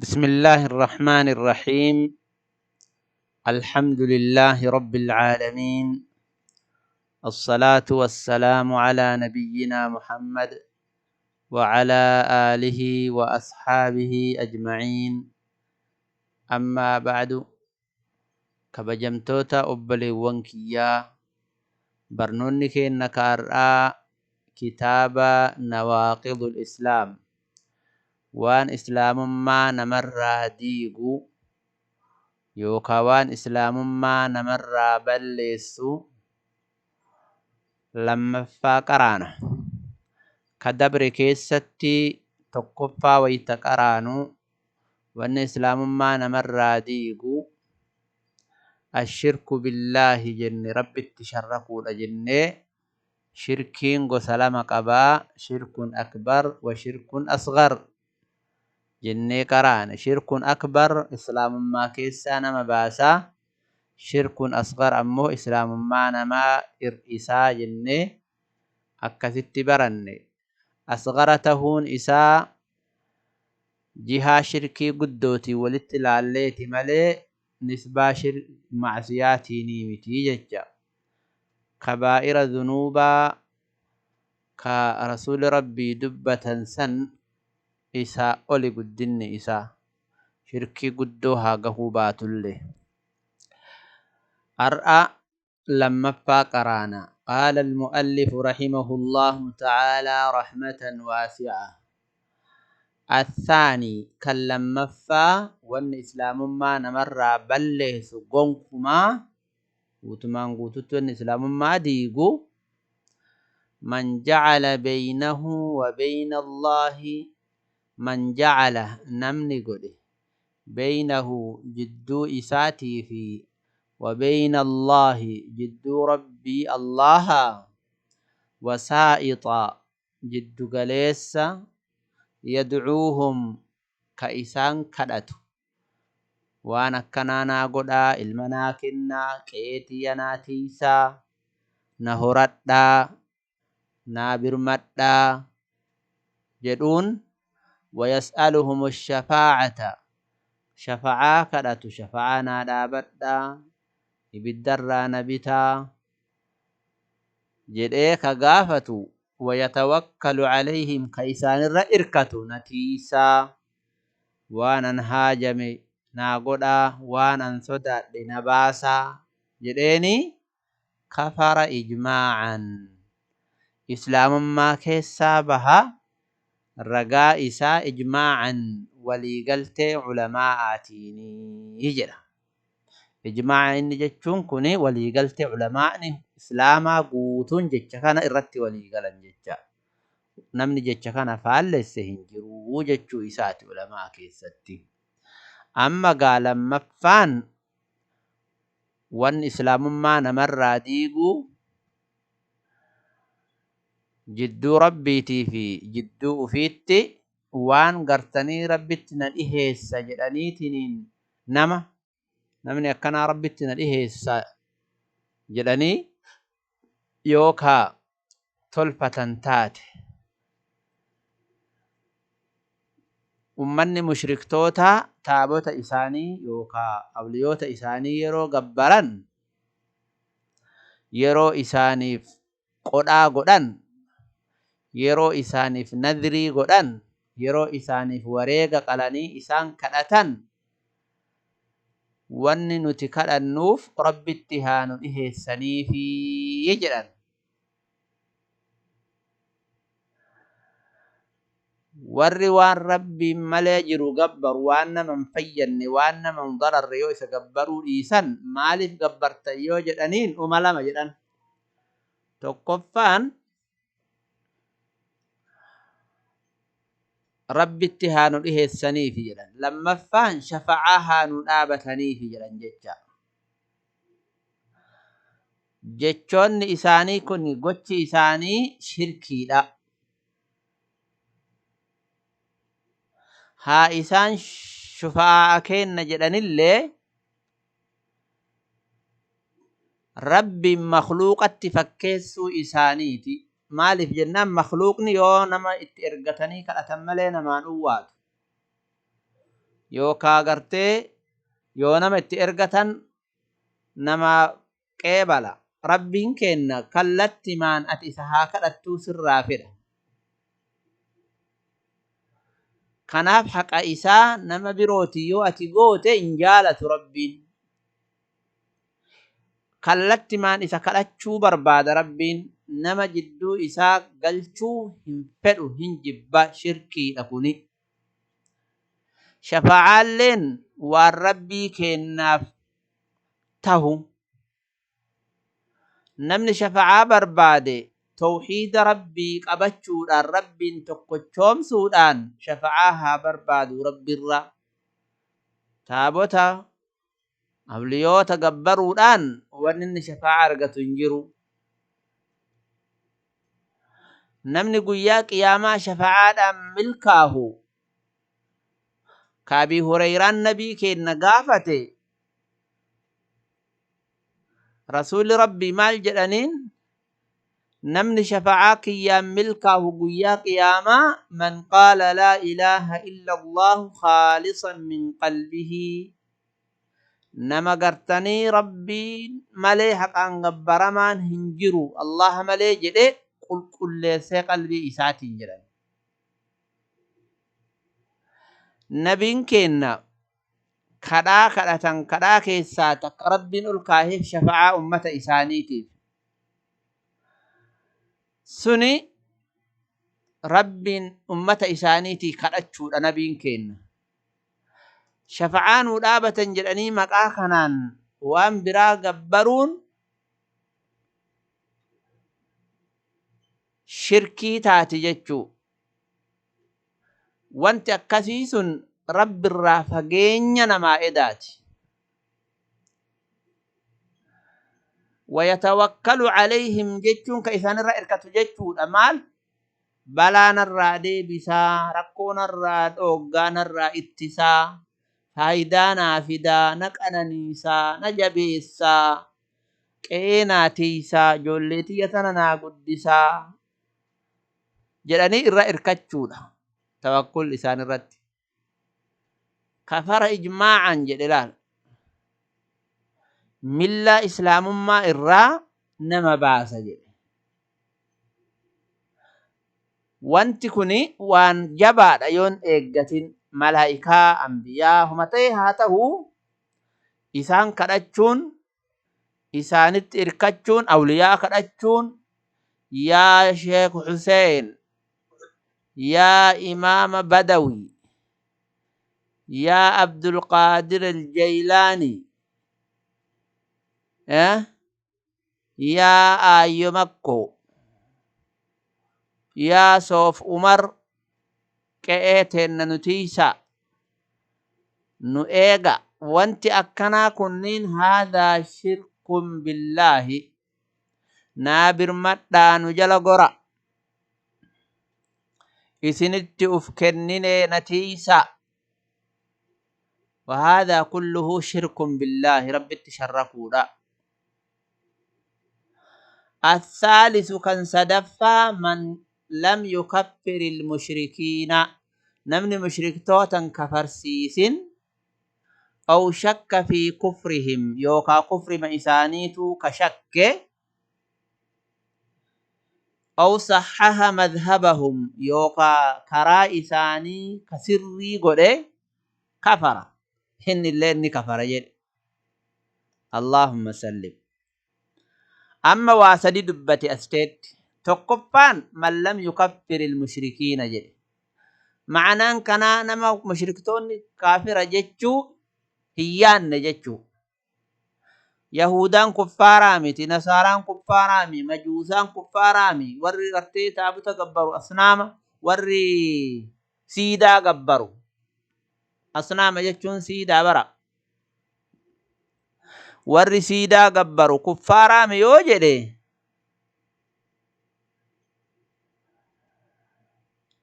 بسم الله الرحمن الرحيم. الحمد لله رب العالمين، الصلاة والسلام على نبينا محمد وعلى آله وأصحابه أجمعين. أما بعد، kabajamtoota obboleewwan kiyyaa, barnoonni keenna kaar'aa kitaaba Nawaaqidul Islaam, waan islaamummaa namarraa diigu yookaan waan islaamummaa namarraa balleessu lammaffaa qaraana. Ka dabre keessatti tokkoffaa wayita qaraanu, wanni islaamummaa namarraa diigu ashirku billaahi jenne, rabbitti sharrakuudha jenne. Shirkiin gosa lama qabaa, shirkun akbar wa shirkun asgar jennee qaraane. Shirkun akbar islaamummaa keessaa nama baasaa, shirkun asgar ammoo islaamummaa namaa hir'isaa jennee akkasitti baranne. Asgara tahuun isaa jihaa shirkii guddootii walitti laalleeti malee nisbaa macsiyaatiin miti jecha. Kabaa'ira dhunuubaa ka rasuuli rabbii dubbatan san isaa oli guddinni isaa shirkii guddoo haa gahuu baatullee. Har'a lammaffaa qaraana. قال المؤلف رحمه الله تعالى رحمة واسعة: الثاني، كلمفا وان إسلام ما نمر بله gonkumaa guutumaan guututti wanni islaamummaa diigu، من جعل بينه وبين الله، من جعل namni godhe، بينه jidduu isaatii fi وبين الله jidduu rabbii allaha، وسائط jiddu galeessa، يدعوهم ka isaan kadhatu, waan akkanaa naa godhaa, ilma naa kennaa, qe'ee naa tiisaa, na horadhaa, naa birmadhaa jedhuun، ويسألهم الشفاعة shafa'aa kadhatu, shafa'aa naa dhaabadhaa, ibiddarraa na bitaa jedhee ka gaafatu، ويتوكل عليهم ka isaanirra irkatu, na tiisaa, waan an haajame naa godhaa, waan an sodaadhe na baasaa jedheeni، كفر إجماعا islaamummaa keessaa baha, ragaa isaa ijmaa'an waliigaltee culamaa'aatiini jedha. Ijmaa'a inni jechuun kun waliigaltee culamaa'ni islaamaa guutuun jecha kana irratti waliigalan jecha. Namni jecha kana faallesse hin jiru jechuu isaati ulamaa keessatti. Amma gaa lammaffaan wanni islaamummaa namarraa diigu jidduu rabbiitii fi jidduu ufiitti waan gartanii rabbitti na dhiheessa jedhaniitiniin, nama namni akkanaa rabbitti na dhiheessa jedhanii yookaa tolfatan taate. Ummanni mushriktoota taabota isaanii yookaa awliyoota isaanii yeroo gabbaran, yeroo isaaniif qodhaa godhan, yeroo isaaniif nadrii godhan, yeroo isaaniif wareega qalanii isaan kadhatan, wanni nuti kadhannuuf rabbitti haa nu dhiheessaniifi jedhan. Warri waan rabbiin malee jiru gabbaru, waan nama hin fayyanne, waan nama hin dararre yoo isa gabbaruu dhiisan, maaliif gabbartan yoo jedhaniin, uma lama jedhan. Tokkoffaan rabbitti haa nu dhiheessaniifi jedhan. Lammaffaan shafa'aa haa nu dhaabataniifi jedhan jecha. Jechoonni isaanii kun, gochi isaanii shirkiidha. Haa isaan shufa'aa kenna jedhanillee, rabbiin makluuqatti fakkeessuu isaaniiti. Maaliif jennaan, makluuqni yoo nama itti ergatanii kadhatan malee namaan uwwaatu. Yookaa gartee yoo nama itti ergatan nama qeebala. Rabbiin kenna kallattimaan ati isa haa kadhattuu sirraa fedha. Kanaaf haqa isaa nama birooti yoo ati goote hin jaalatu Rabbiin. Kallattimaan isa kadhachuu barbaada Rabbiin. Nama jidduu isaa galchuu hin fedhu, hin jibba, shirkiidha kuni. Shafaa'aalleen waan Rabbii kennaaf tahu. Namni shafa'aa barbaade tawxiida Rabbii qabachuudhaan Rabbiin tokkochoomsuudhaan shafa'aa haa barbaadu Rabbirra. Taabota awliyoota gabbaruudhaan wanni inni shafa'aa argatu hin jiru. Namni guyyaa qiyaamaa shafa'aadhaan milkaahu ka Abii Hureyraan nabii kenna gaafate Rasuulli Rabbii maal jedhaniin? Namni shafa'aa kiyyaan milkaahu guyyaa qiyaamaa man qaala laa ilaaha illa Allahu khaalisan min qalbihi. Nama gartanii Rabbiin malee haqaan gabbaramaan hin jiru Allah malee jedhee qulqulleessee qalbii isaatiin jedhan. Nabiin kenna kadhaa kadhatan kadhaa keessaa takka Rabbiin ol kaaheef shafa'aa ummata isaaniitiif. Suni Rabbiin ummata isaaniitii kadhachuudha nabiin kenna. Shafa'aa nuu dhaabatan jedhanii maqaa kanaan waan biraa gabbaruun shirkii taati jechuu. Wanti akkasii sun Rabbirraa fageenya namaa edaati. Wayatawakkalu alayhim jechuun ka isaanirra irkatu jechuudha. Maal? Balaa narraa deebisaa, rakkoo narraa dhooggaa, narraa ittisaa, faayidaa naa fidaa, na qananiisaa, na jabeessaa, qe'ee naa tiisaa, ijoollee tiyya tana naa guddisaa jedhanii irra irkachuudha. Tawakkul isaan irratti. Kafara ijmaa'an jedhe laal. Millaa islaamummaa irraa nama baasa jedhe. Wanti kuni waan jabaadha yoon eeggatin malaa'ikaa, ambiyaa, homa ta'e haa ta'u isaan kadhachuun, isaanitti irkachuun, awliyaa kadhachuun, yaa Sheekh Hussein, yaa Imaama Badawi, yaa Abdulqaadir Aljaylaani, yaa Aayyo Makko, yaa Soof Umar, qe'ee teenna nu tiisa, nu eega. Wanti akkanaa kunniin haadhaa shirkun billaahi. Naa birmadhaa nu jala gora. Isinitti uf kenninee na tiisa. وهذا كله شرك بالله رب تشركوا. الثالث كان سدفا من لم يكفر المشركين. نمن مشرك توتا كفر سيسن أو شك في كفرهم يوكا كفر ما إسانيتو كشك أو صحح مذهبهم يوكا كرا إساني كسري قده كفر. هن اللي إني كفر جد. اللهم سلم. أما واسدي دبتي أستيت تقفان من لم يكفر المشركين جد. معناه كنا نما مشركتون كافر جتشو هيان جتشو. يهودان كفارامي، نصاران كفارامي، مجوسان كفارامي، وري غرتي تابوتا قبروا أصنام، وري سيدا قبروا أصنام جتشون سيدا برا، وري سيدا قبروا كفارامي يوجده.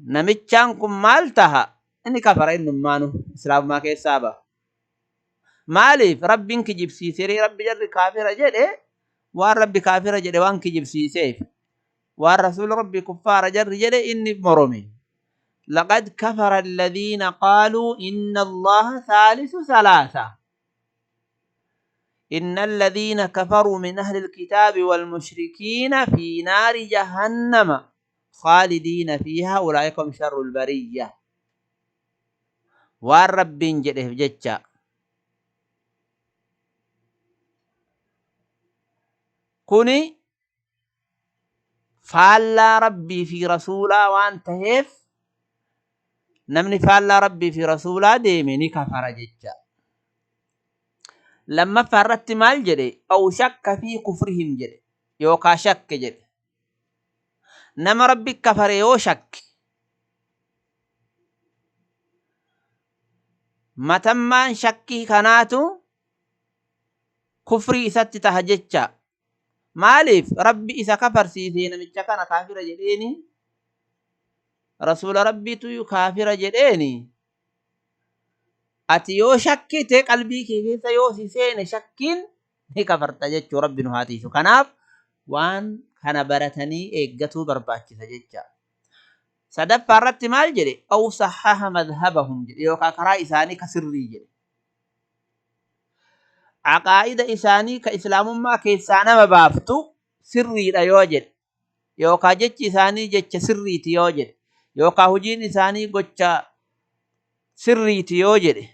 Namichaan kun maal taha? Inni kafara innummaanu islaamummaa keessaa baha. Maaliif Rabbiin kijibsiisee Rabbi jarri kaafira jedhe waan Rabbi kaafira jedhe waan kijibsiiseef waan Rasuula Rabbi kuffaara jarri jedhe inni morome. لقد كفر الذين قالوا إن الله ثالث ثلاثة إن الذين كفروا من أهل الكتاب والمشركين في نار جهنم خالدين فيها أولئك هم شر البرية. والرب جده جتشا. كوني فالا ربي في رسولا وان تهف نمني فالا ربي في رسولا ديمني كفر جتشا. لما فرت مال جري أو شك في كفرهم جري يوكا شك جري نما ربي كفر يو شك متمان شكي كناتو كفري إسات تهجتشا. مالف ربي إسا كفر سيسي نمتشا كان كافر جريني رسول ربي تو كافر جريني. Ati yoo shakkite qalbii kee keessa yoo si seene shakkiin ni kafarta jechuu rabbi nu haa tiisu. Kanaaf waan kana baratanii eeggatuu barbaachisa jecha. Sadaffaa irratti maal jedhe? Aw sahaha madhabahum jedhe yookaan karaa isaanii ka sirrii jedhe. Aqaa'ida isaanii ka islaamummaa keessaa nama baaftu sirriidha yoo jedhe yookaan jechi isaanii jecha sirriiti yoo jedhe yookaan hojiin isaanii gocha sirriiti yoo jedhe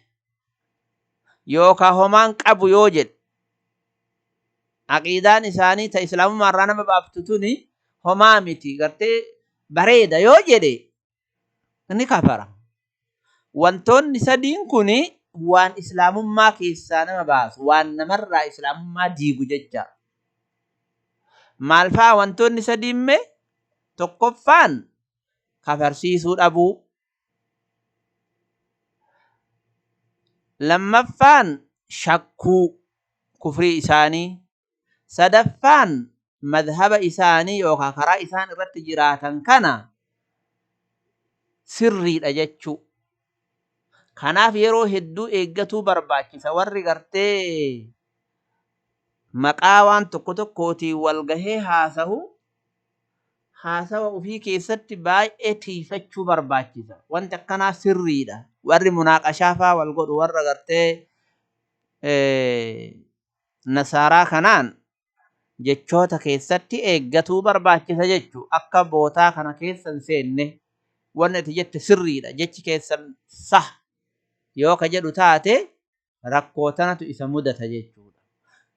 yookaan homaan qabu yoo jedhe aqiidaan isaanii ta islaamummaa irraa nama baaftu tuni homaa miti gartee bareeda yoo jedhe ni kafara. Wantoonni sadiin kuni waan islaamummaa keessaa nama baasu waan namarraa islaamummaa diigu jecha. Maal fa'aa wantoonni sadiin mee? Tokkoffaan kafarsiisuu dhabuu. Lammaffaan shakkuu kufrii isaanii. Sadaffaan madhaba isaanii yookaan karaa isaan irratti jiraatan kana sirriidha jechuu. Kanaaf yeroo hedduu eeggatuu barbaachisa. Warri gartee maqaa waan tokko tokkootiin wal gahee haasawu haasawa ofii keessatti baay'ee tiifachuu barbaachisa. Wanti akkanaa sirriidha. Warri munaaqashaa fa'aa wal godhu warra gartee nasaaraa kanaan jechoota keessatti eeggatuu barbaachisa jechuu. Akka bootaa kana keessa hin seenne wanni ati jette sirriidha jechi keessan sah yoo ka jedhu taate rakkoo tanatu isa mudata jechuudha.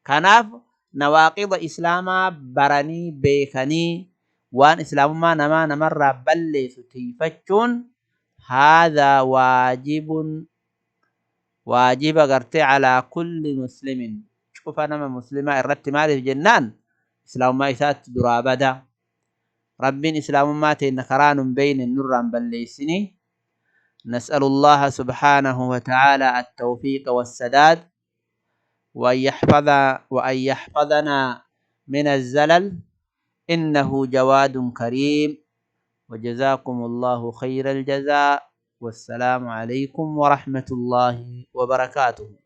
Kanaaf nawaaqida islaamaa baranii beekanii waan islaamummaa namaa namarraa balleessu tiifachuun haadhaa waajibun waajiba gartee alaa kulli muslimin cufa nama muslimaa irratti. Maaliif jennaan islaamummaa isaatti duraa bada. Rabbiin islaamummaa teenna karaa nun beeyne nurraan balleessini. نسأل الله سبحانه وتعالى التوفيق والسداد وأن يحفظنا من الزلل إنه جواد كريم. وجزاكم الله خير الجزاء والسلام عليكم ورحمة الله وبركاته.